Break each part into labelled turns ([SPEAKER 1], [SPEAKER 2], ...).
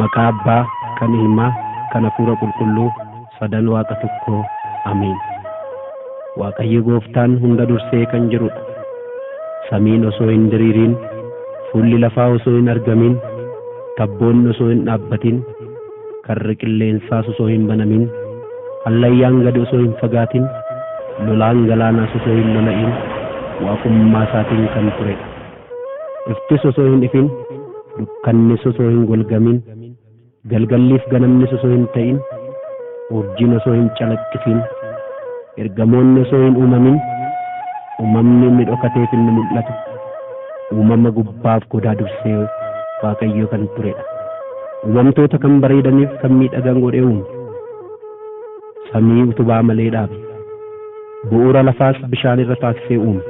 [SPEAKER 1] Maqaa Abbaa, kan Ilmaa, kan Hafuura Qulqulluu, sadan Waaqa tokkoo. Ameen. Waaqayyo Gooftaan hunda dursee kan jirudha. Samiin osoo hin diriirin, fuulli lafaa osoo hin argamin, tabboonni osoo hin dhaabbatin, karri qilleensaas osoo hin banamin, hallayyaan gadi osoo hin fagaatin, lolaan galaanaas osoo hin lola'in, waaqummaa isaatiin kan turedha. Iftis osoo hin ifin, dukkannis osoo hin golgamin, galgalliif ganamnis osoo hin ta'in, urjiin osoo hin calaqqisin, ergamoonni osoo hin uumamin, uumamni inni dhokateef inni mul'atu, uumama gubbaaf godaa dursee Waaqayyo kan turedha. Uumamtoota kan bareedaniif kan miidhagan godhee uume. Samii utubaa malee dhaabe. Bu'uura lafaas bishaan irra taasisee uume.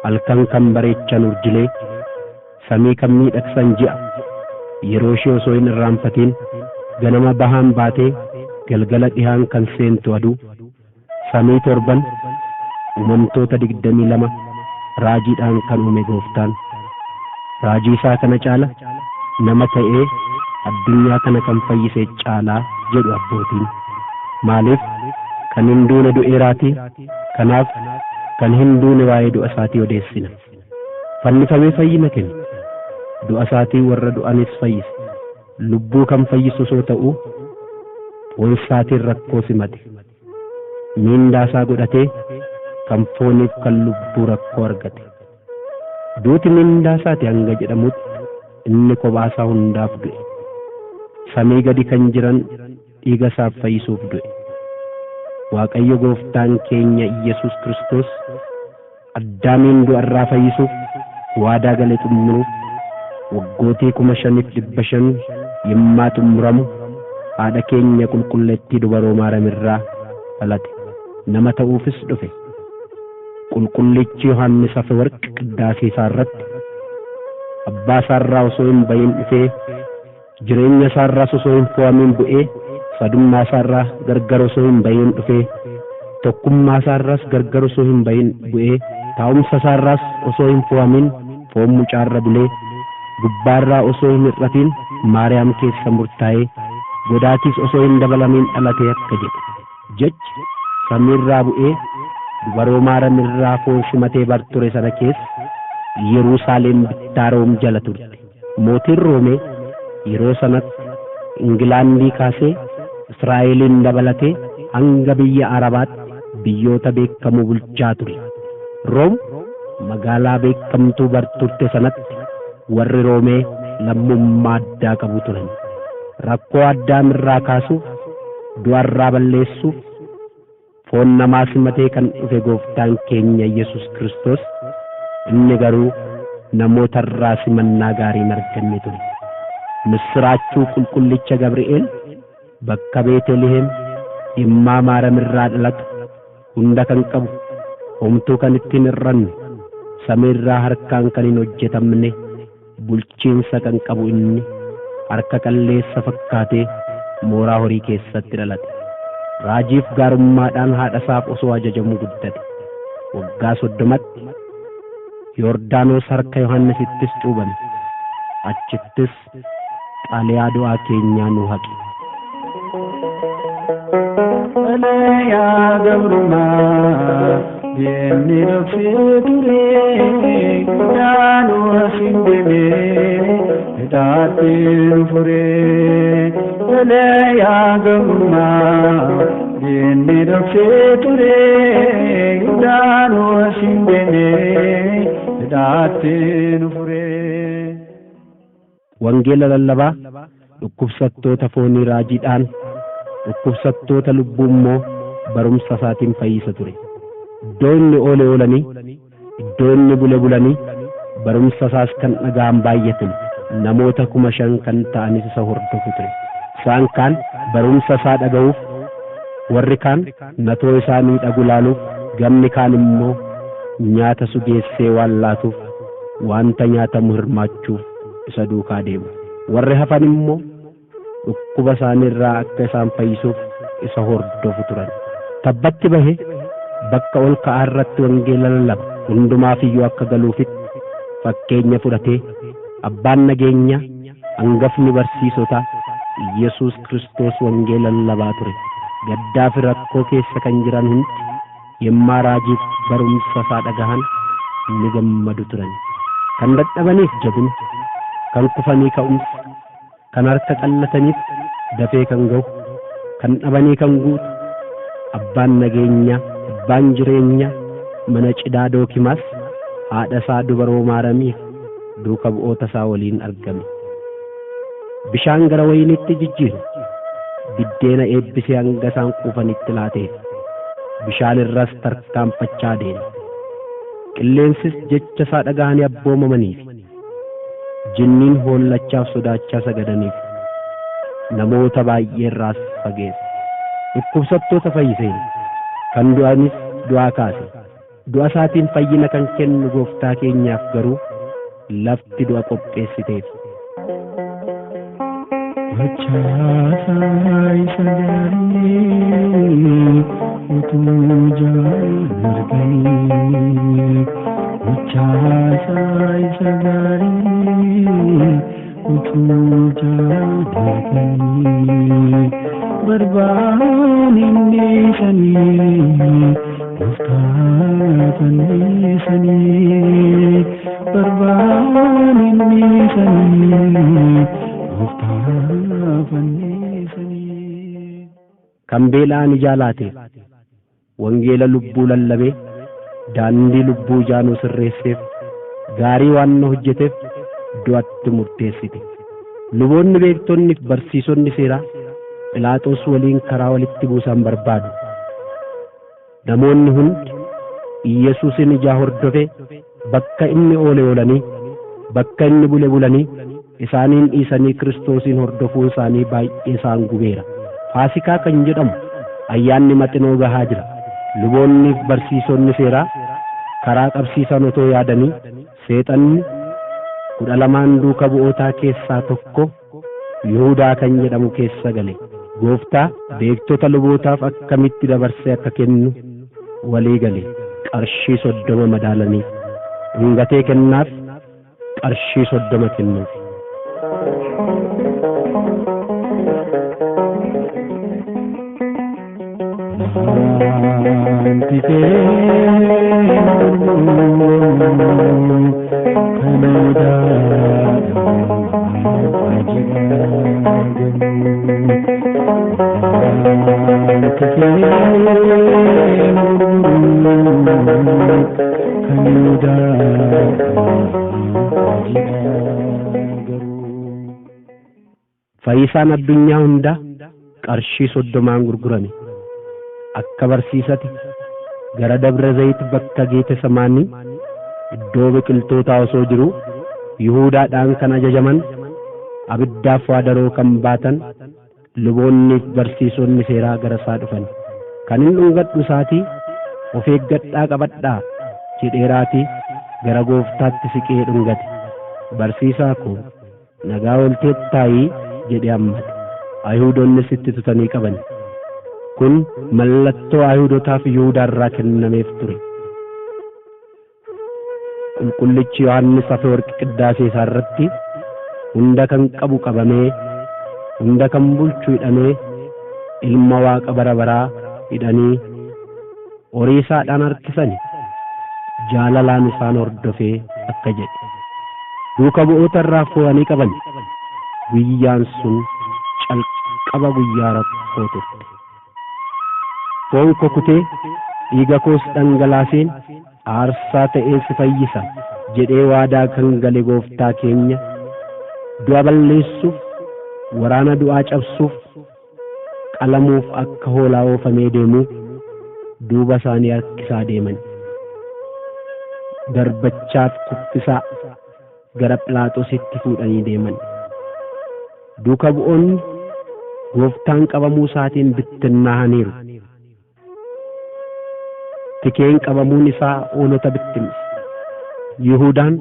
[SPEAKER 1] Halkan kan bareechan urjilee, samii kan miidhagsan ji'a, yeroo ishee osoo hin irraanfatin ganama bahaan baatee galgala dhihaan kan seentu aduu, samii torban, uumamtoota 22 raajiidhaan kan uume Gooftaan. Raajii isaa kana caala nama ta'ee addunyaa kana kan fayyise caalaa jedhu abbootiin. Maaliif kan hin duune du'eeraatii, kanaaf kan hin duune waa'ee du'a isaatii odeessina. Fannifamee fayyina kenne. Du'a isaatii warra du'anis fayyise. Lubbuu kan fayyisu osoo ta'uu foon isaatiin rakkoo simate. Miindaa isaa godhatee kan fooniif kan lubbuu rakkoo argate. Duuti mindaa isaati hanga jedhamutti inni kophaa isaa hundaaf du'e. Samii gadi kan jiran dhiiga isaaf fayyisuuf du'e. Waaqayyo Gooftaan keenya Iyyasuus Kiristoos Addaamiin du'a irraa fayyisuuf waadaa gale xumuruuf waggootii 5,500 yemmaa xumuramu haadha keenya qulqulleettii dubaroo Maaram irraa dhalate. Nama ta'uufis dhufe. Qulqullichi Yohaannis Afewarq qiddaasee isaa irratti abbaa isaa irraa osoo hin bahin dhufee, jireenya isaa irraas osoo hin fo'amin bu'ee, sadummaa isaa irraa gargar osoo hin bahin dhufee, tokkummaa isaa irraas gargar osoo hin bahin bu'ee, taa'umsa isaa irraas osoo hin fo'amin foon mucaa irra bulee, gubbaa irraa osoo hin hir'atin Maariyaam keessa murtaa'ee, godaatiis osoo hin dabalamin dhalate akka jedhe. Jechi samiirraa bu'ee dubaroo Maaram irraa foon simatee bar ture sana keessa Yeruusaalem bittaa Room jala turte. Mootiin Roomee yeroo sanatti Ingilaandii kaasee Israa'eliin dabalatee hanga biyya Arabaatti biyyoota beekamoo bulchaa ture. Room magaalaa beekamtuu bar turte sanatti warri Roomee lammummaa addaa qabu turan. Rakkoo Addaam irraa kaasuuf, du'a irraa balleessuuf foon namaa simatee kan dhufe Gooftaan keenya Yesus Kiristoos, inni garuu namoota irraa simannaa gaarii hin arganne ture. Missiraachuu Qulqullicha Gabri'eel bakka Beeteliheem yemmaa Maaram irraa dhalatu hunda kan qabu, homtuu kan itti hin hir'anne, samii irraa harkaan kan hin hojjetamne, bulchiinsa kan qabu inni harka qalleessa fakkaatee mooraa horii keessatti dhalate. Raajiif gaarummaadhaan haadha isaaf osoo ajajamuu guddate. Waggaa 30tti Yordaanos harka Yohannisittis cuuphame. Achittis xaaliyaa du'aa keenyaa nu haqe.
[SPEAKER 2] Xalayaa gabrummaa diinni dhoksee ture, daanuu asin deemee hidhaatti nu fure. Xalayaa gabrummaa diinni dhoksee ture, daanuu asin deemee hidhaatti nu fure.
[SPEAKER 1] Wangeela lallabaa dhukkubsattoota foonii raajiidhaan, dhukkubsattoota lubbuu immoo barumsa isaatiin fayyisa ture. Iddoo inni oole oolanii, iddoo inni bule bulanii, barumsa isaas kan dhaga'an baay'atan, namoota 5,000 kan ta'anis isa hordofu ture. Isaan kaan barumsa isaa dhaga'uuf, warri kaan natoo isaa miidhagu ilaaluuf, gamni kaan immoo nyaata sugeessee waan laatuuf wanta nyaatamu hirmaachuuf isa duukaa deemu. Warri hafan immoo dhukkuba isaanii irraa akka isaan fayyisuuf isa hordofu turan. Tabbatti bahe bakka ol ka'aa irratti wangeela lallaba. Hundumaaf iyyuu akka galuufitti fakkeenya fudhatee abbaan nageenyaa Hangafni barsiisotaa Iyyasuus Kiristoos wangeela lallabaa ture. Gaddaa fi rakkoo keessa kan jiran hundi yemmaa raajiif barumsa isaa dhagahan ni gammadu turan. Kan dadhabaniif jabina, kan kufanii ka'umsa, kan harka qallataniif dafee kan ga'u, kan dhabanii kan guutu, abbaan nageenyaa, abbaan jireenyaa mana cidhaa Dookimaas haadha isaa dubaroo Maaramiif duuka bu'oota isaa waliin argame. Bishaan gara wayiniitti jijjiire, biddeena eebbisee hanga isaan quufanitti laateef. Bishaan irras tarkaanfachaa deeme. Qilleensis jecha isaa dhaga'anii abboomamaniif. Jinniin hoollachaaf sodaachaa sagadaniif. Namoota baay'ee irraas fageesse. Dhukkubsattoota fayyiseen, kan du'anis du'aa kaase. Du'a isaatiin fayyina kan kennu gooftaa keenyaaf garuu lafti du'a qopheessiteef.
[SPEAKER 2] Gochaasaa isa gaarii utuu ijaan arganii, gochaasaa isa gaarii utuu ijaan arganii, barbaan hin dhiisanii, gooftaa fannisanii, barbaan hin dhiisanii, gooftaa fannisanii.
[SPEAKER 1] Kan beela'an ijaa laateef, wangeela lubbuu lallabee, daandii lubbuu ijaanuu sirreesseef, gaarii waan na hojjeteef du'atti murteessite. Luboonni beektonni fi barsiisonni seeraa Phiilaaxoos waliin karaa walitti buusan barbaadu. Namoonni hundi Iyyasuusin ijaa hordofee bakka inni oole oolanii, bakka inni bule bulanii, isaaniin dhiisanii Kiristoosiin hordofuun isaanii baay'ee isaan gubeera. Faasikaa kan jedhamu ayyaanni maxinoo gahaa jira. Luboonni fi barsiisonni seeraa karaa qabsiisan otoo yaadanii seexanni 12 duuka bu'ootaa keessaa tokko Yihuudaa kan jedhamu keessa gale. Gooftaa beektota lubootaaf akkamitti dabarsee akka kennu walii gale. Qarshii 30 madaalaniif dhungatee kennaaf qarshii 30 kennuuf.
[SPEAKER 2] Wanti kee kan
[SPEAKER 1] Fayyisaan addunyaa hundaa qarshii 30 gurgurame. Akka barsiisati gara Dabra Zayit bakka Geetesemaanii iddoo biqiltootaa osoo jiru Yihuudaadhaan kan ajajaman abiddaaf waadaroo kan baatan luboonni fi barsiisonni seeraa gara isaa dhufan. Kan hin dhungadhu isaatii of eeggadhaa qabadhaa jedheeraatii gara gooftaatti siqee dhungate. Barsiisaa koo nagaa oolteettaayii jedhee hammate. Ayihuudonnis itti tutanii qaban. Kun mallattoo Ayihuudotaaf Yihuudaarraa kennameef ture. Qulqullichi Yohaannis Afeworqi qiddaasee isaa irratti hunda kan qabu qabamee, hunda kan bulchu hidhamee, ilma Waaqa bara baraa hidhanii horii isaadhaan harkisani jaalalaan isaan hordofee akka jedhe. Duuka bu'oota irraa fo'anii qaban. Guyyaan sun calqaba guyyaa rakkoo turte. Foon koo kutee dhiiga koos dhangalaaseen aarsaa ta'ee si fayyisa jedhee waadaa kan gale gooftaa keenya du'a balleessuuf, waraana du'aa cabsuuf, qalamuuf akka hoolaa oofamee deemuu duuba isaanii harkisaa deeman. Darbachaaf kuffisaa gara Phiilaaxoositti fuudhanii deeman. Duuka bu'oonni gooftaan qabamuu isaatiin bittinnaa'aniiru. Tikeen qabamuun isaa hoolota bittimse. Yihuudaan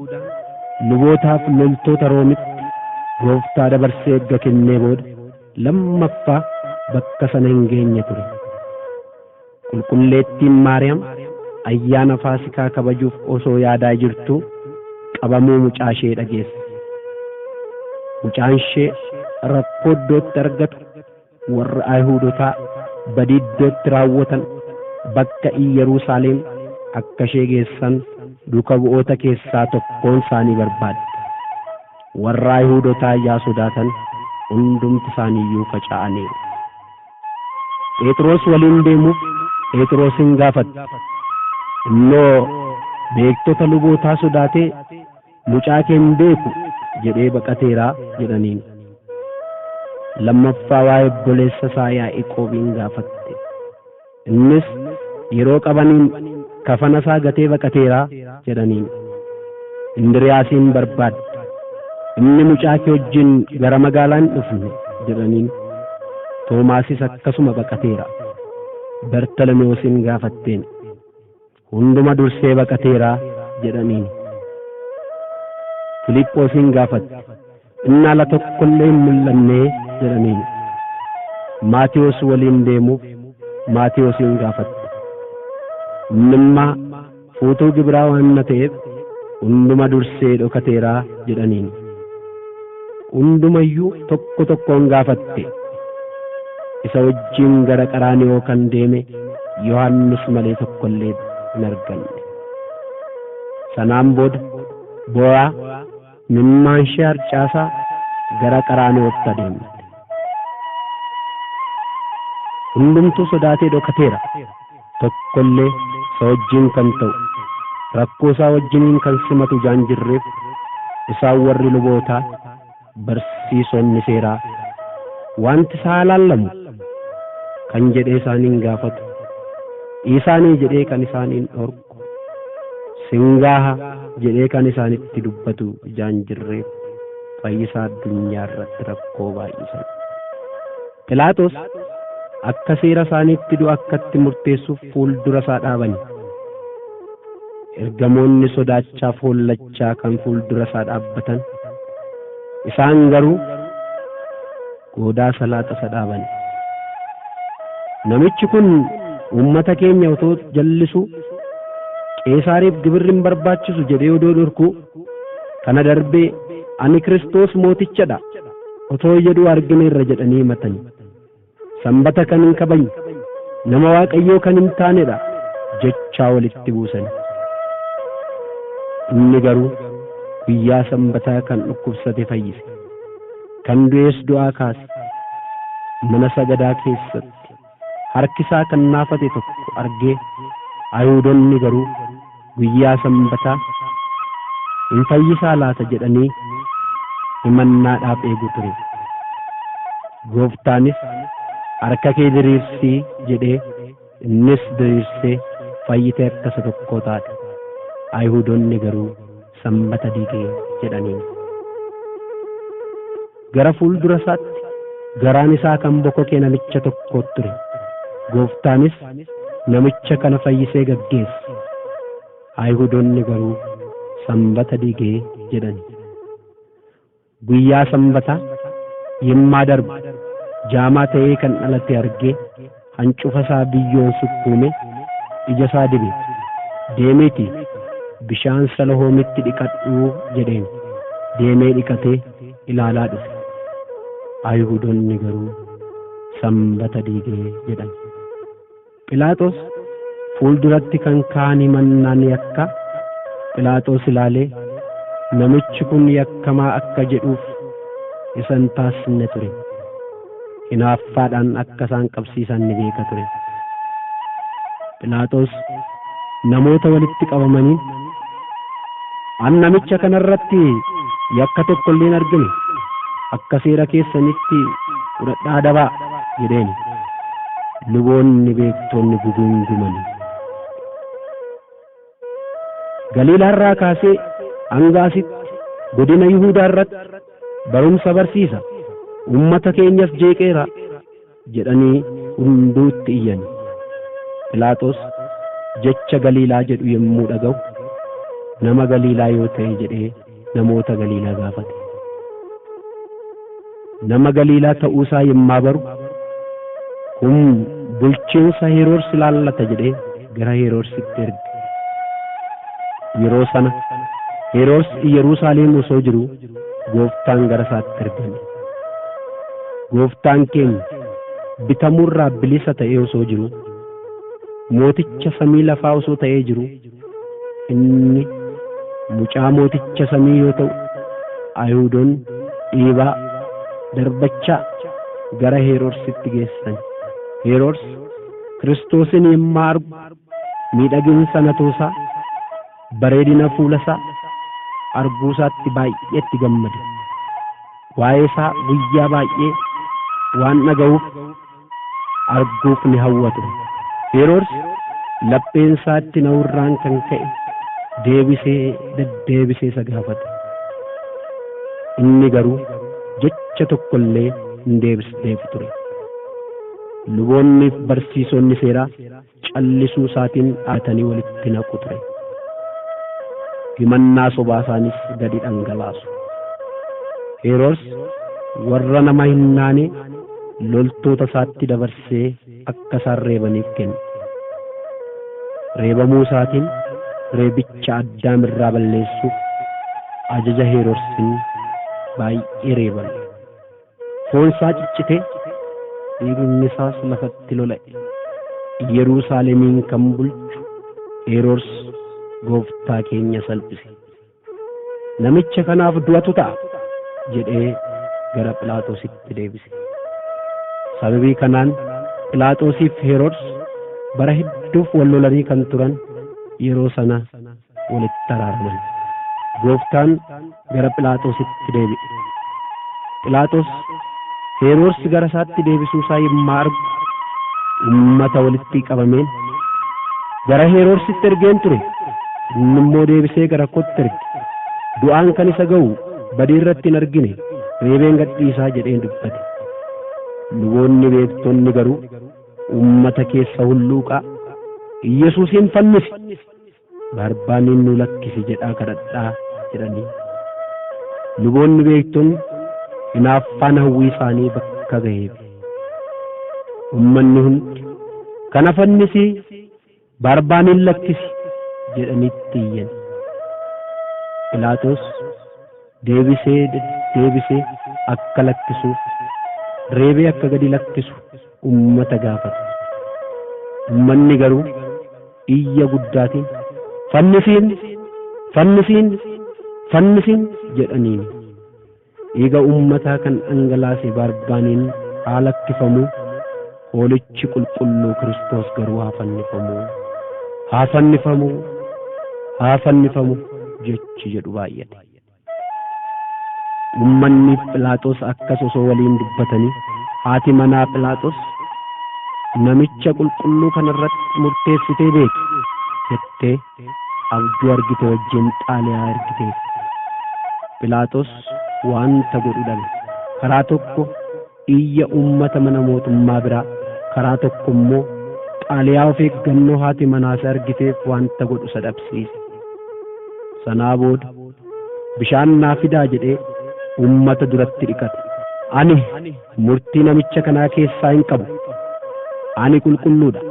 [SPEAKER 1] lubootaaf loltoota Roomitti gooftaa dabarsee erga kennee booda lammaffaa bakka sana hin geenye ture. Qulqulleettiin Maariyaam ayyaana Faasikaa kabajuuf osoo yaadaa jirtuu qabamuu mucaa ishee dhageesse. Mucaan ishee rakkoo iddootti argatu warra Ayihuudotaa badii iddootti raawwatan bakka Iyyerusaalem akka ishee geessan duuka bu'oota keessaa tokkoon isaanii barbaadde. Warra Ayihuudotaa yaa sodaatan hundumti isaaniiyyuu faca'aniiru. Phexros waliin deemuuf Phexrosin gaafatte. Innoo beektota lubootaa sodaatee mucaa kee hin beeku jedhee baqateeraa jedhaniin. Lammaffaa waa'ee obboleessa isaa Yaaqoobiin gaafatte. Innis yeroo qabaniin kafana isaa gatee baqateeraa jedhaniin. Indiriyaasiin barbaadde. Inni mucaa kee wajjin gara magaalaa hin dhufne jedhaniin. Toomaasis akkasuma baqateera. Bartalomewoosin gaafatteen. Hunduma dursee baqateeraa jedhaniin. Filiphoosin gaafatte. Inni ala tokkollee hin mul'anne jedhaniin. Maatiyos waliin deemuuf Maatiyosin gaafatte. Innimmaa fuutuu gibiraa waan na ta'eef hunduma dursee dhokateeraa jedhaniin. Hundumayyuu tokko tokkoon gaafatte. Isa wajjin gara Qaraaniyoo kan deeme Yohannis malee tokkollee hin arganne. Sanaan booda boo'aa mimmaan ishee harcaasaa gara Qaraaniyootti adeemte. Hundumtuu sodaatee dhokateera. Tokkollee isa wajjin kan ta'u rakkoo isaa wajjiniin kan simatu jaan jirreef isaan warri lubootaa barsiisonni seeraa wanti isaa laallamu kan jedhee isaaniin gaafatu isaanii jedhee kan isaaniin dhorku singaaha jedhee kan isaanitti dubbatu jaan jirreef fayyisaa addunyaa irratti rakkoo baay'isan. Philaaxoos akka seera isaaniitti du'a akkatti murteessuuf fuuldura isaa dhaaban. Ergamoonni sodaachaa foollachaa kan fuuldura isaa dhaabbatan isaan garuu goodaa salaaxa isa dhaaban. Namichi kun uummata keenya otoo jallisuu Qeesaariif gibirri hin barbaachisu jedhee odoo dhorku kana darbee ani Kiristoos mootichadha otoo jedhuu argineerra jedhanii himatani. Sanbata kan hin kabajne nama Waaqayyoo kan hin taanedha jechaa walitti buusan. Inni garuu guyyaa sanbataa kan dhukkubsate fayyise, kan du'es du'aa kaase, mana sagadaa keessatti harki isaa kan naafate tokko argee Ayihuudonni garuu guyyaa sanbataa hin fayyisaa laata jedhanii himannaadhaaf eegu ture. Gooftaanis harka kee diriirsii jedhee innis diriirsee fayyitee akka isa tokkoo taate. Ayihuudonni garuu sanbata diigee jedhaniin. Gara fuuldura isaatti garaan isaa kan bokokee namicha tokko ture. Gooftaanis namicha kana fayyisee gaggeesse. Ayihuudonni garuu sanbata diigee jedhan. Guyyaa sanbataa yemmaa darbu jaamaa ta'ee kan dhalate argee hancufa isaa biyyoon sukkuume ija isaa dibe. Deemeeti bishaan Salahoomitti dhiqadhuu jedheen. Deemee dhiqatee ilaalaa dhufe. Ayihuudonni garuu sanbata diigee jedhan. Philaaxoos fuulduratti kan ka'an himannaan yakka Philaaxoos ilaalee namichi kun yakkamaa akka jedhuuf isa hin taasisne ture. Hinaaffaadhaan akka isaan qabsiisan ni beeka ture. Philaaxoos namoota walitti qabamaniin an namicha kanarratti yakka tokko illee hin argine akka seera keessanitti fudhadhaa dabaa jedheen. Luboonni beektonni guguungumani. Galiilaarraa kaasee hanga asitti godina Yihuudaa irratti barumsa barsiisa uummata keenyas jeeqeera jedhanii hunduutti iyyan. Philaaxoos jecha Galiilaa jedhu yommuu dhaga'u nama Galiilaa yoo ta'e jedhee namoota Galiilaa gaafate. Nama Galiilaa ta'uusaa yemmaa baru kun bulchiinsa Heroors ilaallata jedhee gara Heroorsitti erge. Yeroo sana Heroors Yerusaalem osoo jiru Gooftaan gara isaatti ergame. Gooftaan keenya bitamuurraa bilisa ta'ee osoo jiru, mooticha samii lafaa osoo ta'ee jiru, inni mucaa mooticha samii yoo ta'u, Ayihudoonni dhiibaa darbachaa gara Heroodsitti geessan. Heroodis Kiristoosin yemmaa argu miidhaginsa natoosaa, bareedina fuula isaa arguu isaatti baay'eetti gammade. Waa'ee isaa guyyaa baay'ee waan dhaga'uuf arguuf ni hawwa ture. Heroodis lapheen isaatti na'urraan kan ka'e deebisee deddeebisee isa gaafate. Inni garuu jecha tokko illee hin deebisneef ture. Luboonni fi barsiisonni seeraa callisuu isaatiin dhaatanii walitti naqu ture. Himannaa sobaa isaanis gadi dhangalaasu. Heroodis warra nama hin naane loltoota isaatti dabarsee akka isaan reebaniif kenne. Reebamuu isaatiin reebicha Addaam irraa balleessuuf ajaja Heroodsiin baay'ee reebame. Foon isaa ciccitee dhiigni isaas lafatti lola'e. Yerusaalemiin kan bulchu Heroodis gooftaa keenya salphise. Namicha kanaaf du'atu ta'a jedhee gara Phiilaaxoositti deebise. Sababii kanaan Phiilaaxoosiif Heroodis bara hedduuf wal lolanii kan turan yeroo sana walitti araaraman. Gooftaan gara Phiilaaxoositti deebi'e. Phiilaaxoos Heroodis gara isaatti deebisuu isaa yemmaa argu uummata walitti qabameen gara Heroodsitti ergeen ture. Inni immoo deebisee gara kootti erge. Du'aan kan isa ga'u badii irratti hin argine, reebeen gadhiisaa jedheen dubbate. Luboonni beektonni garuu uummata keessa hulluuqaa Iyyasuusin fannisi, Barbaaniin nu lakkisi jedhaa kadhadhaa jedhanii. Luboonni beektonni hinaaffaan hawwii isaanii bakka ga'eef. Uummanni hundi kana fannisi, Barbaaniin lakkisi jedhanitti iyyan. Phiilaaxoos deebisee deddeebisee akka lakkisuuf reebee akka gadi lakkisu uummata gaafate. Uummanni garuu iyya guddaatiin fannisiin, fannisiin, fannisiin jedhaniin. Dhiiga uummataa kan dhangalaase Barbaaniin haa lakkifamu, hoolichi qulqulluu Kiristoos garuu haa fannifamu, haa fannifamu, haa fannifamu jechi jedhu baay'ate. Uummanni Phiilaaxoos akkas osoo waliin dubbatanii haati manaa Phiilaaxoos namicha qulqulluu kanarratti murteessitee beeki jettee abjuu argite wajjin xaaliyaa ergiteef. Phiilaaxoos wanta godhu dhabe. Karaa tokko iyya uummata mana mootummaa biraa, karaa tokko immoo xaaliyaa of eeggannoo haati manaasa argiteef wanta godhu isa dhabsiise. Sanaa booda bishaan naa fidaa jedhee uummata duratti dhiqate. Ani murtii namicha kanaa keessaa hin qabu. Ani qulqulluudha,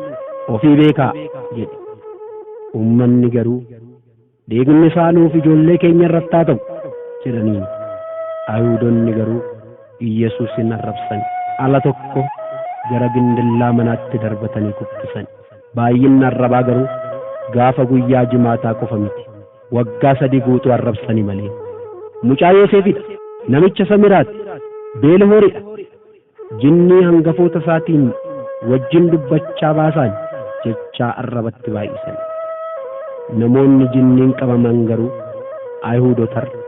[SPEAKER 1] ofii beekaa jedhe. Uummanni garuu dhiigni isaa nuuf ijoollee keenya irratti haa ta'u jedhaniin. Ayihudoonni garuu Iyyasuusin arrabsan. Ala tokko gara gindillaa manaatti darbatanii kuffisan. Baay'inni arrabaa garuu gaafa guyyaa jimaataa qofa miti. Waggaa 3 guutuu arrabsani malee. Mucaa Yoosefidha, namicha Samiraati, Beelhoridha. Jinnii hangafoota isaatiin wajjin dubbachaa baasaan jechaa arrabatti baay'isan. Namoonni jinniin qabaman garuu Ayihudotarra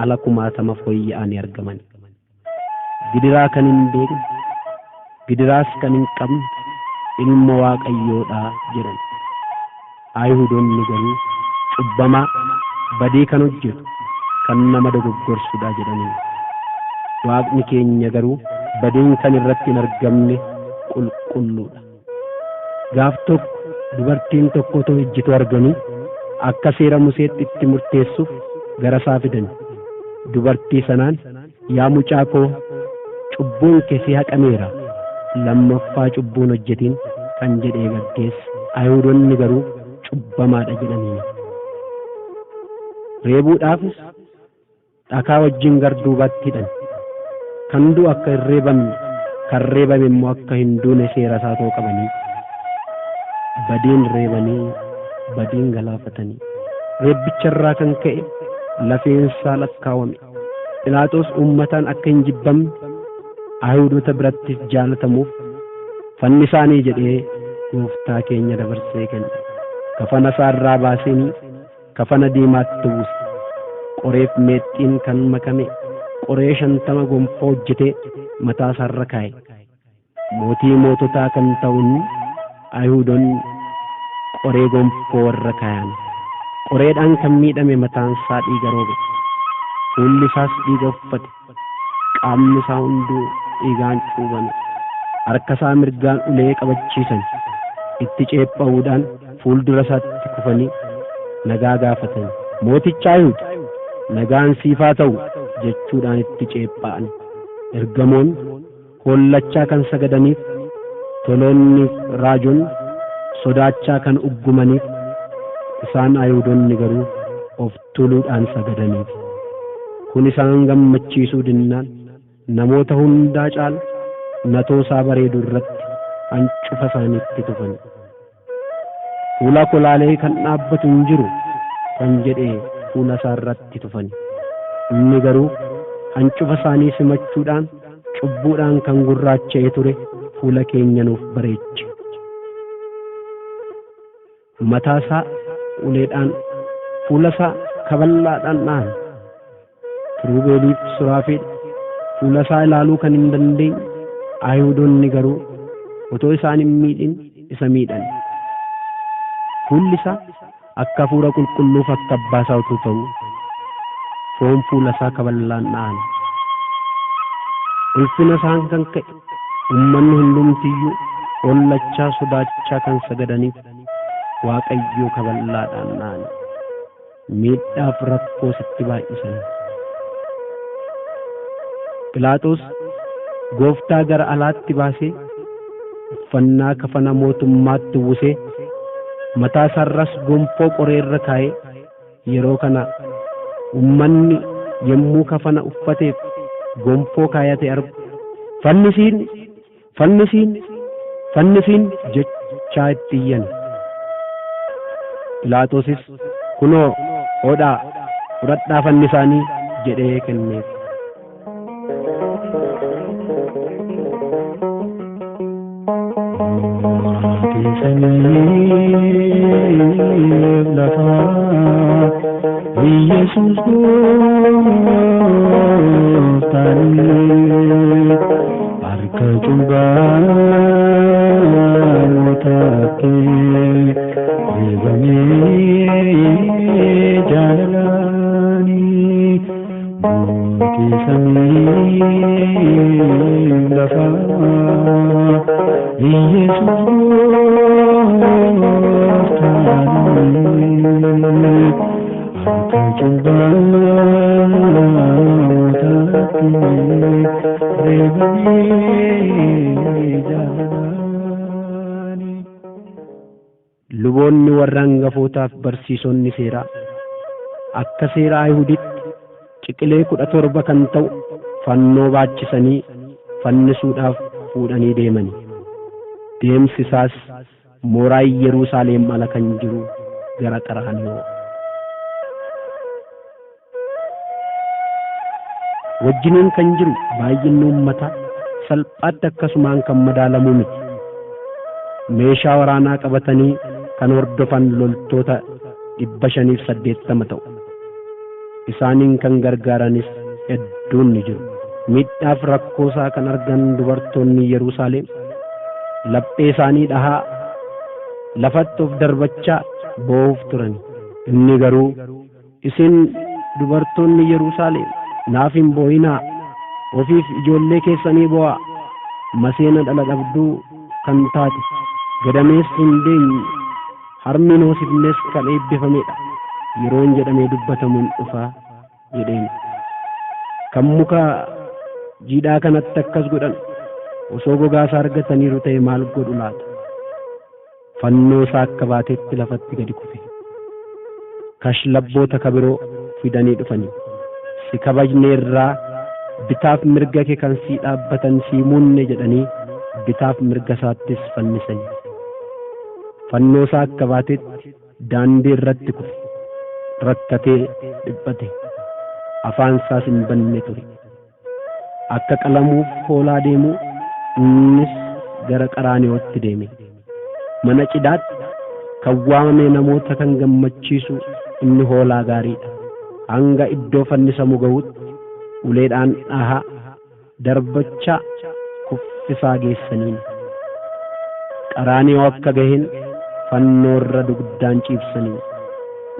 [SPEAKER 1] ala 20,000 fooyya'anii argaman. Gidiraa kan hin beekne, gidiraas kan hin qabne ilma Waaqayyoodha jedhan. Ayihudoonni garuu cubbamaa badii kan hojjetu kan nama dogoggorsudha jedhaniin. Waaqni keenya garuu badiin kan irratti hin argamne qulqulluudha. Gaaf tokko dubartiin tokko otoo ejjitu arganii akka seera Museetti itti murteessuuf gara isaa fidan. Dubartii sanaan, yaa mucaa koo, cubbuun kee si haqameera, lammaffaa cubbuun hojjetin kan jedhee gaggeesse. Ayihudoonni garuu cubbamaadha jedhaniin. Reebuudhaafis Dhakaa wajjin garduubatti hidhan. Kan du'u akka hin reebamne, kan reebame immoo akka hin duune seera isaa ta'uu qabanii. Badiin reebanii, badiin galaafatanii. Reebbicha irraa kan ka'e lafeensaa lakkaawame. Philaaxoos uummataan akka hin jibbamne Ayihudoota birattis jaalatamuuf fannisaanii jedhee gooftaa keenya dabarsee kenne. Kafana isaa irraa baasanii kafana diimaatti uwwise. Qoreef meexxiin kan makame qoree 50 gonfoo hojjetee mataa isaarra kaa'e. Mootii moototaa kan ta'uun Ayihudoonni qoree gonfoo warra kaayan. Qoreedhaan kan miidhame mataan isaa dhiiga roobe. Fuulli isaas dhiiga uffate. Qaamni isaa hunduu dhiigaan cuubame. Harka isaa mirgaan ulee qabachiisan. Itti ceepha'uudhaan fuuldura isaatti kufanii nagaa gaafatan. Mooticha Ayihud, nagaan siif haa ta'u jechuudhaan itti ceepha'an. Ergamoonni hollachaa kan sagadaniif, toloonni raajonni sodaachaa kan uggumaniif, isaan Ayihudoonni garuu of tuuluudhaan sagadaniif. Kun isaan gammachiisuu dinnaan namoota hundaa caala natoo isaa bareedu irratti hancufa isaaniitti tufan. Fuula kolaalee kan dhaabbatu hin jiru kan jedhee fuula isaa irratti tufan. Inni garuu hancufa isaanii simachuudhaan cubbuudhaan kan gurraacha'ee ture fuula keenya nuuf bareeche. Mataa isaa uleedhaan, fuula isaa kaballaadhaan dha'an. Kiruubeeliif Suraafeel fuula isaa ilaaluu kan hin dandeenye Ayihudoonni garuu otoo isaan hin miidhin isa miidhan. Fuulli isaa akka hafuura qulqulluuf akka abbaa isaa utuu ta'u foon fuula isaa kaballaan dha'an. Ulfina isaan kan ka'e uummanni hundumtiyyuu hollachaa sodaachaa kan sagadaniif Waaqayyoo kaballaadhaan dha'an. Miidhaaf rakkoo sitti baay'isan. Philaaxoos gooftaa gara alaatti baasee uffannaa kafana mootummaatti uwwisee mataa isaarras gonfoo qoree irra kaa'ee yeroo kana uummanni yommuu kafana uffateef gonfoo kaayate argu fannisiin, fannisiin, fannisiin jechaa itti iyyan. Philaaxoosis kunoo hodhaa fudhadhaa fannisaanii jedhee kenneef.
[SPEAKER 2] Samiif lafaa Yesuus gooftaan harka cubbamootaatti reebamee jaalalaani. Mootii samiif lafaa Yesuus gooftaan harka cubbamootaatti reebamee jaalalaani.
[SPEAKER 1] Luboonni warra hangafootaaf barsiisonni seeraa akka seera Ayihuditti ciqilee 17 kan ta'u fannoo baachisanii fannisuudhaaf fuudhanii deemani. Deemsi isaas mooraa Yerusaalem ala kan jiru gara Qaraaniyoo. Wajjiniin kan jiru baay'inni uummataa salphaatti akkasumaan kan madaalamu miti. Meeshaa waraanaa qabatanii kan hordofan loltoota 580 ta'u. Isaaniin kan gargaaranis hedduun ni jiru. Miidhaaf rakkoo isaa kan argan dubartoonni Yerusaalem laphee isaanii dhahaa lafatti of darbachaa boo'uuf turan. Inni garuu isin dubartoonni Yerusaalem naaf hin boo'inaa, ofiif ijoollee keessanii boo'aa. Maseena dhala dhabduu kan taate gadameessi hin deenye harmi hoosifnes kan eebbifamedha yeroon jedhamee dubbatamuun dhufaa jedheen. Kan muka jiidhaa kanatti akkas godhan osoo gogaa isaa argataniiru ta'e maal godhu laata? Fannoo isaa akka baatetti lafatti gadi kufe. Kashlabboota kabiroo fidanii dhufanii. Si kabajneerraa bitaaf mirga kee kan sii dhaabbatan sii muunne jedhanii bitaaf mirga isaattis fannisan. Fannoo isaa akka baatetti daandii irratti kufe, rakkatee dhiphate, afaan isaas hin banne ture. Akka qalamuuf hoolaa deemu innis gara Qaraaniyootti deeme. Mana cidhaatti kan waamame namoota kan gammachiisu inni hoolaa gaariidha. Hanga iddoo fannisamu ga'utti uleedhaan dhahaa darbachaa kuffisaa geessaniin. Qaraaniyoo akka gaheen fannoo irra dugdaan ciibsanii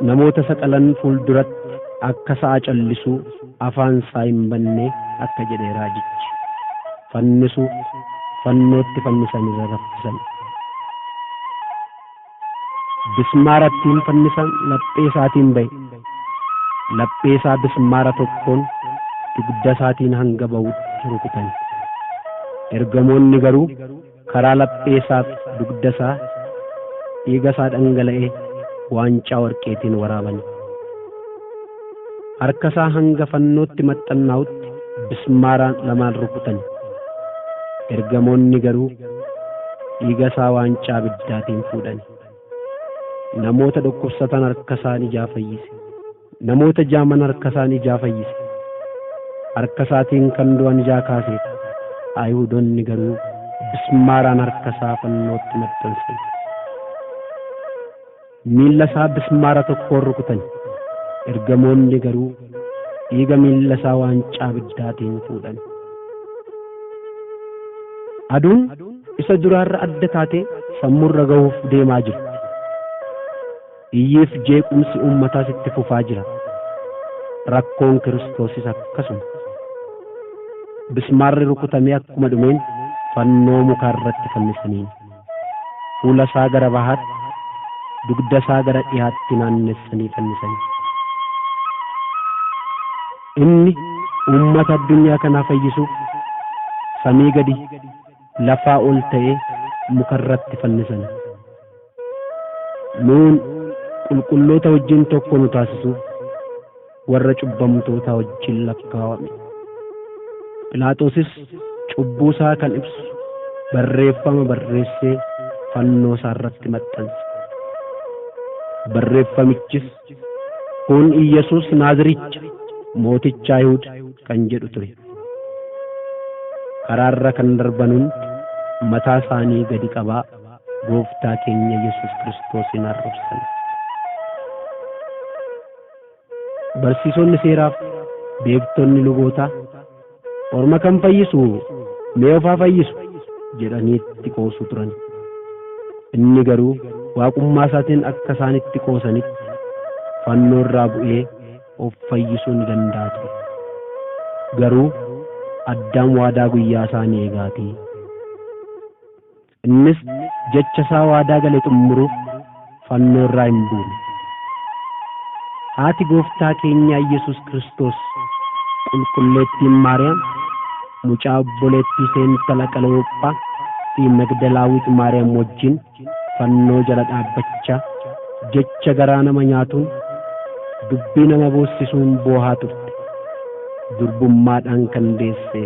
[SPEAKER 1] namoota saqalan fuulduratti akka sa'a callisuu afaan isaa hin banne akka jedhe raajichi. Fannisuuf fannootti fannisan irra raffisan. Bismaarattiin fannisan laphee isaatiin ba'e. Laphee isaa bismaara tokkoon dugda isaatiin hanga ba'utti rukutan. Ergamoonni garuu karaa laphee isaaf dugda isaa dhiiga isaa dhangala'ee waancaa warqeetiin waraaban. Harka isaa hanga fannootti maxxannaa'utti bismaaraan lamaan rukutan. Ergamoonni garuu dhiiga isaa waancaa abiddaatiin fuudhan. Namoota dhukkubsatan harka isaan ijaa fayyise. Namoota jaaman harka isaan ijaa fayyise. Harka isaatiin kan du'an ijaa kaase. Ayihudoonni garuu bismaaraan harka isaa fannootti maxxansan. Miilla isaa bismaara tokkoon rukutan. Ergamoonni garuu dhiiga miilla isaa waancaa abiddaatiin fuudhan. Aduun isa duraarra adda taatee sammuurra gahuuf deemaa jirti. Iyyiif jeequmsi uummataas itti fufaa jira. Rakkoon Kiristoosis akkasuma. Bismaarri rukutamee akkuma dhumeen fannoo mukaa irratti fannisaniin. Fuula isaa gara bahaatti, dugda isaa gara dhihaatti naannessanii fannisan. Inni uummata addunyaa kanaa fayyisuuf samii gadi lafaa ol ta'ee muka irratti fannisan. Nuun qulqulloota wajjin tokko nu taasisuuf warra cubbamtoota wajjin lakkaawame. Phiilaaxoosis cubbuu isaa kan ibsu barreeffama barreessee fannoo isaa irratti maxxanse. Barreeffamichis kun Iyyasuus Naaziricha mooticha Ayihuud kan jedhu ture. Karaarra kan darban hundi mataa isaanii gadi qabaa gooftaa keenya Yesuus Kiristoosin arrabsan. Barsiisonni seeraaf beektonni lubootaa orma kan fayyisu mee ofaa fayyisu jedhanii itti qoosu turan. Inni garuu waaqummaa isaatiin akka isaan itti qoosanitti fannoo irraa bu'ee of fayyisuu ni danda'a ture. Garuu Addaam waadaa guyyaa isaanii eegaatii. Innis jecha isaa waadaa gale xumuruuf fannoo irraa hin buune. Haati gooftaa keenyaa Yesuus Kiristoos qulqulleettiin Maariyaam mucaa obboleettii ishee intala Qaloopphaa fi Magdalaawit Maariyaam wajjin fannoo jala dhaabbachaa jecha garaa nama nyaatuun dubbii nama boossisuun boohaa turte. Durbummaadhaan kan deesse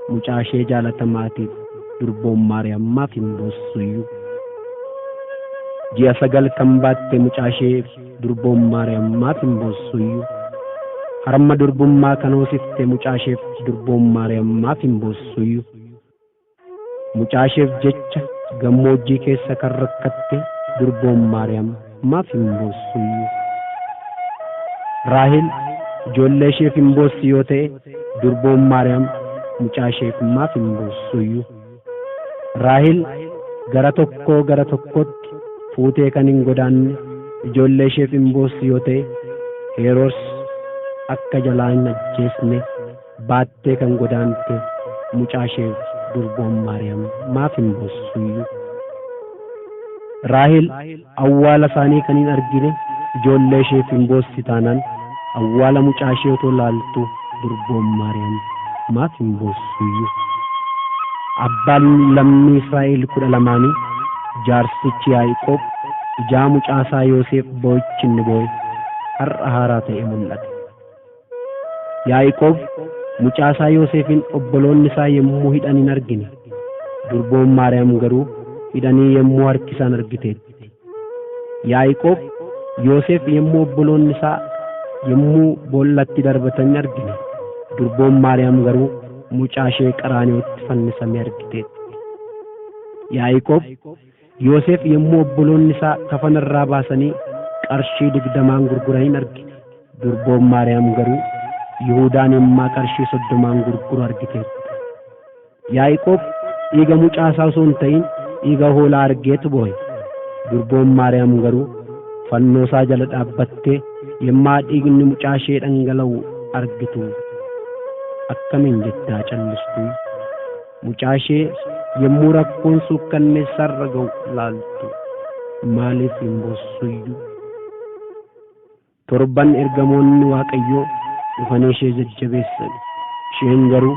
[SPEAKER 1] mucaa ishee jaalatamaatiif durboon Maariyaam maaf hin boossuyyuu? Ji'a 9 kan baatte mucaa ishee durboon Maariyaam maaf hin boossuyyuu? Harma durbummaa kan hoosifte mucaa isheef durboon Maariyaam maaf hin boossuyyuu? Mucaa isheef jecha gammoojjii keessa kan rakkatte durboon Maariyaam maaf hin boossuyyuu? Raahel ijoollee isheef hin boossi yoo ta'e durboon Maariyaam mucaa isheef maaf hin boossuyyuu? Raahel gara tokkoo gara tokkotti fuutee kan hin godaanne ijoollee isheef hin boossi yoo ta'e Heroos akka jalaa hin ajjeesne baattee kan godaante mucaa isheef durboon Maariyaam maaf hin boossuyyuu? Raahel awwaala isaanii kan hin argine ijoollee isheef hin boossi taanaan awwaala mucaa ishee otoo laaltu durboon Maariyaam maaf hin boossuyyuu? Abbaan lammii Israa'el 12 jaarsichi Yaaqoob ijaa mucaa isaa Yoosef boo'ichi inni boo'e har'a haaraa ta'e mul'ate. Yaaqoob mucaa isaa Yoosefin obboloonni isaa yommuu hidhan hin argine. Durboon Maariyaam garuu hidhanii yommuu harkisan argiteetti. Yaaqoob Yoosef yommuu obboloonni isaa yommuu boollatti darbatan hin argine. Durboon Maariyaam garuu mucaa ishee Qaraaniyotti fannisamee argiteetti. Yaaqoob Yoosef yommuu obboloonni isaa kafana irraa baasanii qarshii 20 gurguran hin argine. Durboon Maariyaam garuu Yihuudaan immoo qarshii 30 gurguru argiteetti. Yaaqoob dhiiga mucaa isaa osoo hin ta'in dhiiga hoolaa argeetu boo'e. Durboon Maariyaam garuu fannoo isaa jala dhaabbattee yemmaa dhiigni mucaa ishee dhangala'u argitu akkamiin jettaa callistuu? Mucaa ishee yommuu rakkoon suukkanneessarra ga'u laaltu maaliif hin boossuyyuu? Torban ergamoonni Waaqayyoo dhufanii ishee jajjabeessan. Isheen garuu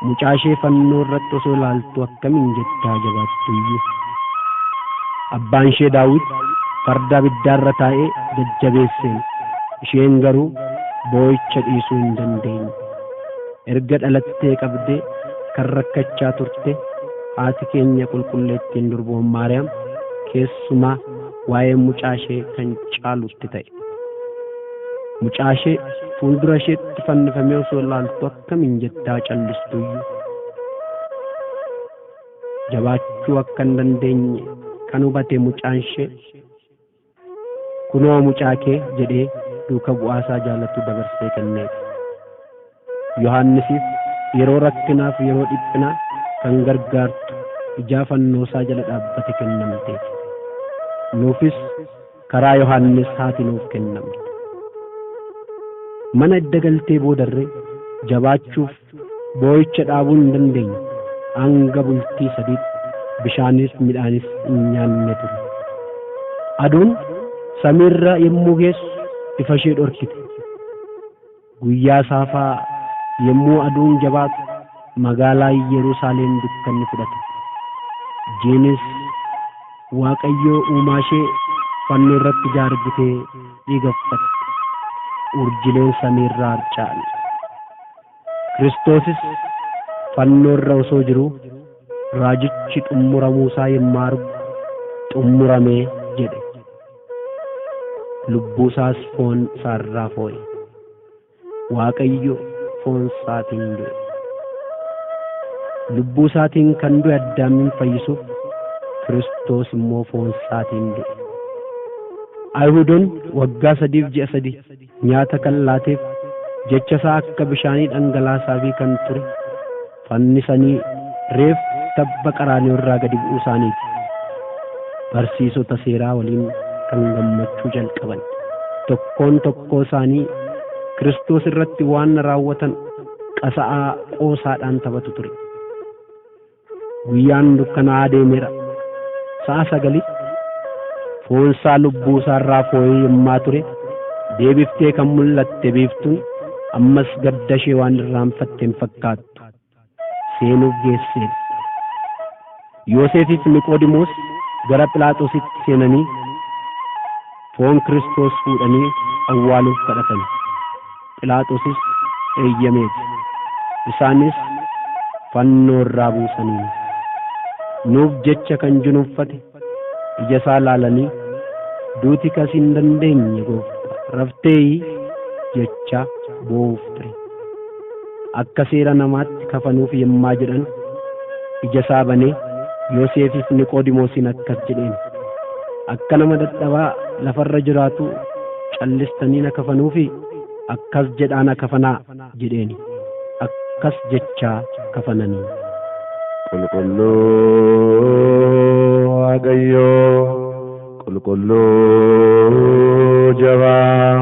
[SPEAKER 1] mucaa ishee fannoo irratti osoo ilaaltu akkamiin jettaa jabaattuyyuu? Abbaan ishee Daawit farda abiddaarra taa'ee jajjabeesseen. Isheen garuu boo'icha dhiisuu hin dandeenye. Erga dhalattee qabdee kan rakkachaa turte haati keenya qulqulleettiin durboon Maariyaam keessumaa waa'ee mucaa ishee kan caalutti ta'e. Mucaa ishee fuuldura isheetti fannifamee osoo ilaaltu akkamiin jettaa callistuyyuu? Jabaachuu akka hin dandeenye kan hubate mucaan ishee kunoo mucaa kee jedhee duuka bu'aasaa jaalatu dabarsee kenneef. Yohaannisiif yeroo rakkinaaf yeroo dhiphinaa kan gargaartu ijaa fannoosaa jala dhaabbate kennamteef. Nuufis karaa Yohaannis haati nuuf kennamte. Mana edda galtee boodarree jabaachuuf boo'icha dhaabuu hin dandeenye. Hanga bultii 3 bishaanis midhaanis hin nyaanne ture. Aduun samiirra yommuu geessu ifa ishee dhorkite. Guyyaa saafaa yommuu aduun jabaatu magaalaa Yerusaalem dukkanni fudhate. Jiinis Waaqayyoo uumaa ishee fannoo irratti ija argitee dhiiga uffatte. Urjileen samiirraa harca'an. Kiristoosis fannoo irra osoo jiruu raajichi xumuramuu isaa yommuu argu xumuramee jedhe. Lubbuu isaas foon isaarraa foo'e. Waaqayyo foon isaatiin du'e. Lubbuu isaatiin kan du'e Addaamin fayyisuuf Kiristoos immoo foon isaatiin du'e. Ayihudoonni waggaa 3 ji'a 3 nyaata kan laateef jecha isaa akka bishaanii dhangalaasaafii kan ture fannisanii reef tabba Qaraaniyo irraa gadi bu'uu isaaniiti. Barsiisota seeraa waliin kan gammachuu jalqaban tokkoon tokkoo isaanii Kiristoos irratti waan raawwatan qasa'aa qoosaadhaan taphatu ture. Guyyaan dukkanaa'aa deemeera. Sa'a 9 foonsaa lubbuu isaarraa foo'ee yommaa ture deebiftee kan mul'atte biiftuun ammas gadda ishee waan irraanfatte hin fakkaattu. Seenuuf geesseetti. Yoosefiif Niqoodimoos gara Phiilaaxoositti seenanii foon Kiristoos fuudhanii awwaaluuf kadhatan. Phiilaaxoosis eeyyameef. Isaanis fannoo irraa buusanii nuuf jecha kan junuuffate ija isaa laalanii duuti kas hin dandeenye gooftaa raftee jecha boo'uuf ture. Akka seera namaatti kafanuuf yemmaa jedhan ija isaa banee Yoosefiif Niqoodimoosiin akkas jedheen: akka nama dadhabaa lafarra jiraatu callistanii na kafanuufi akkas jedhaa na kafanaa jedheen. Akkas jechaa kafananii.
[SPEAKER 2] Qulqulluu Waaqayyoo, qulqulluu jabaa,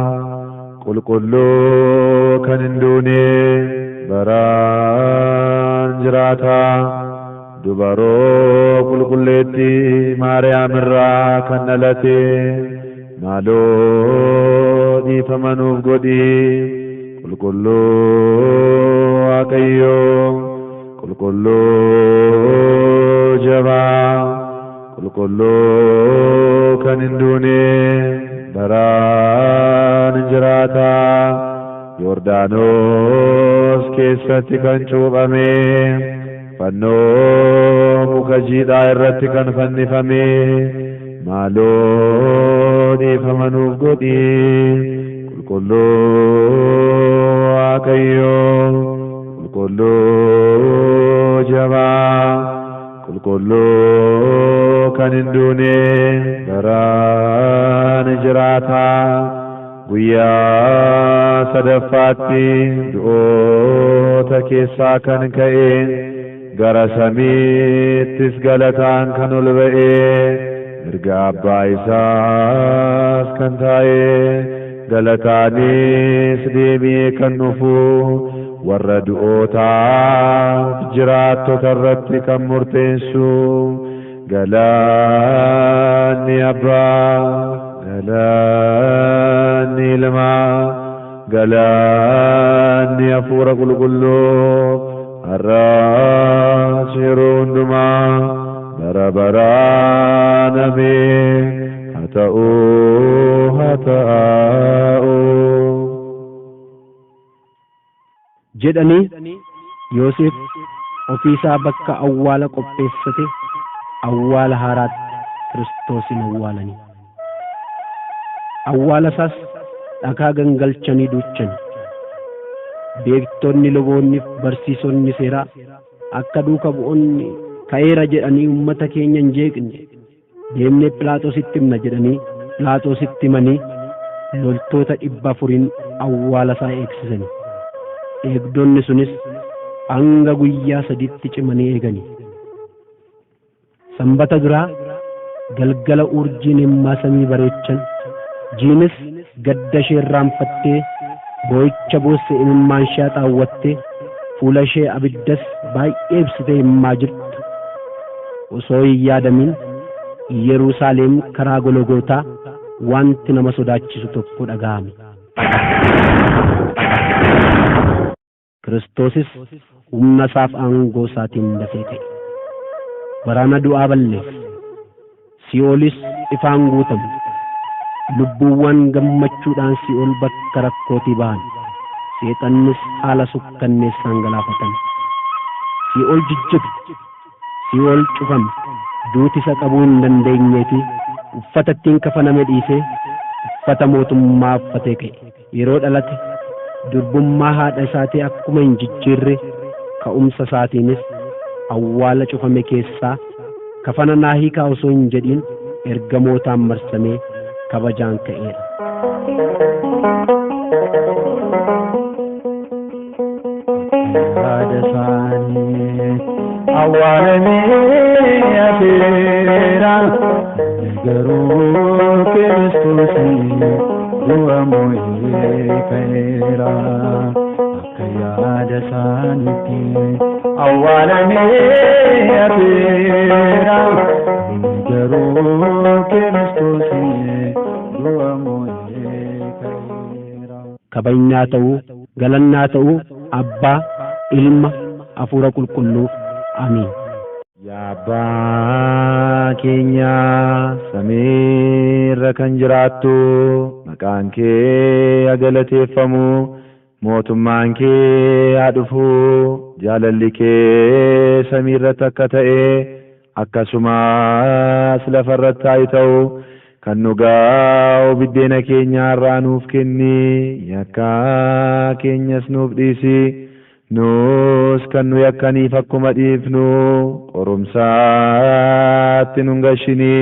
[SPEAKER 2] qulqulluu kan hin duune baraan jiraataa, dubaroo qulqulleettii Maariyaam irraa kan dhalate maaloo dhiifama nuuf godhi. Qulqulluu Waaqayyoo, qulqulluu jabaa, qulqulluu kan hin duune baraan jiraataa, Yordaanos keessatti kan cuuphame, fannoo muka jiidhaa irratti kan fannifame, maaloo dhiifama nuuf godhi. Qulqulluu Waaqayyoo, qulqulluu jabaa, qulqulluu kan hin duune, baraan jiraataa, guyyaa sadaffaatti du'oota keessaa kan ka'e, gara samiittis galataan kan ol ba'e, mirga abbaa isaas kan taa'e, galataanis deebi'ee kan dhufu, warra du'ootaaf jiraattota irratti kan murteessu, galaanni abbaa, galaanni ilmaa, galaanni hafuura qulqulluu, har'as yeroo hundumaa bara baraan ameen. Haa ta'u, haa ta'u.
[SPEAKER 1] Jedhanii Yoosef ofiisaa bakka awwaala qopheessate awwaala haaraatti Kiristoosin awwaalanii. Awwaala isaas dhagaa gangalchanii duuchan. Beektonni, luboonni fi barsiisonni seeraa akka duuka bu'oonni ka'eera jedhanii uummata keenya hin jeeqne, deemnee Phiilaaxoositti himna jedhanii Phiilaaxoositti himanii loltoota 400 awwaala isaa eegsisani. Eegdonni sunis hanga guyyaa 3tti cimanii eegani. Sanbata duraa galgala urjiin himmaa samii bareechan, jiinis gadda ishee irraanfattee boo'icha boosse imimmaan ishee haxaawwattee fuula ishee abiddas baay'ee ibsitee himmaa jirtu osoo hin yaadamin Yerusaalem karaa Gologootaa wanti nama sodaachisu tokko dhaga'ame. Kiristoosis humna isaaf aangoo isaatiin dafee ka'e. Waraana du'aa balleesse. Si'oolis ifaan guutame. Lubbuuwwan gammachuudhaan si'ool bakka rakkootii ba'an. Seexannis haala sukkanneessaan galaafatan. Si'ool jijjige. Si'ool cufame. Duuti isa qabuu hin dandeenyeefi uffata ittiin kafaname dhiisee uffata mootummaa uffatee ka'e. Yeroo dhalate durbummaa haadha isaatii akkuma hin jijjiirre ka'umsa isaatiinis awwaala cufame keessaa kafana naa hiikaa osoo hin jedhin ergamootaan marsamee kabajaan ka'eera.
[SPEAKER 2] Yaada isaanii awwaalamee hafeera, garuu Kiristoos du'a moo'ee ka'eera. Akka yaada isaaniitti awwaalamee hafeera, garuu Kiristoos du'a moo'ee ka'eera.
[SPEAKER 1] Kabajnaa ta'uu, galannaa ta'uu, Abbaa, Ilma, Hafuura Qulqulluuf. Amiin.
[SPEAKER 2] Yaa Abbaa keenya samiirra kan jiraattu, maqaan kee haa galateeffamu, mootummaan kee haa dhufu, jaalalli kee samiirratti akka ta'e akkasumas lafarratti haa ta'u. Kan nu gaa'u biddeena keenya har'aa nuuf kenni, yakka keenyas nuuf dhiisi, nus kan nu yakkaniif akkuma dhiifnu, qorumsaatti nun gashini,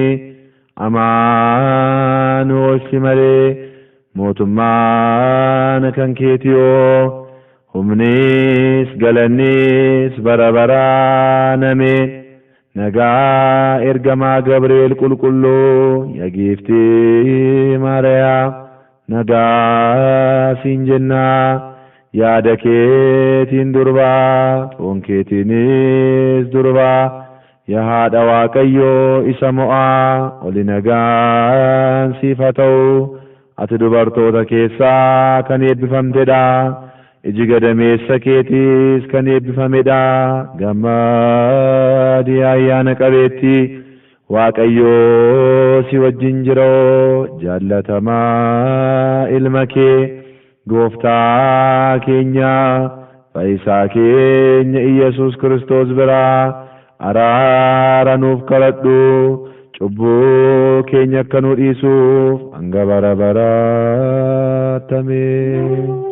[SPEAKER 2] amaa nu oolchi malee, mootummaan kan keetiyoo, humnis galannis bara baraan ameen. Nagaa ergamaa Gabri'eel qulqulluu, yaa giiftii Maariyaam, nagaa siin jennaa. Yaada keetiin durbaa, foon keetiinis durbaa, yaa haadha Waaqayyoo isa mo'aa, oli nagaan siif haa ta'u. Ati dubartoota keessaa kan eebbifamtedha. Iji gadameessa keetiis kan eebbifamedha. Gammadii ayyaana qabeetti, Waaqayyoo si wajjin jiroo, jaallatamaa ilma kee Gooftaa keenya fayyisaa keenya Iyyasuus Kiristoos biraa araara nuuf kadhadhu. Cubbuu keenya akka nu dhiisuuf hanga bara baraatti. Ameen.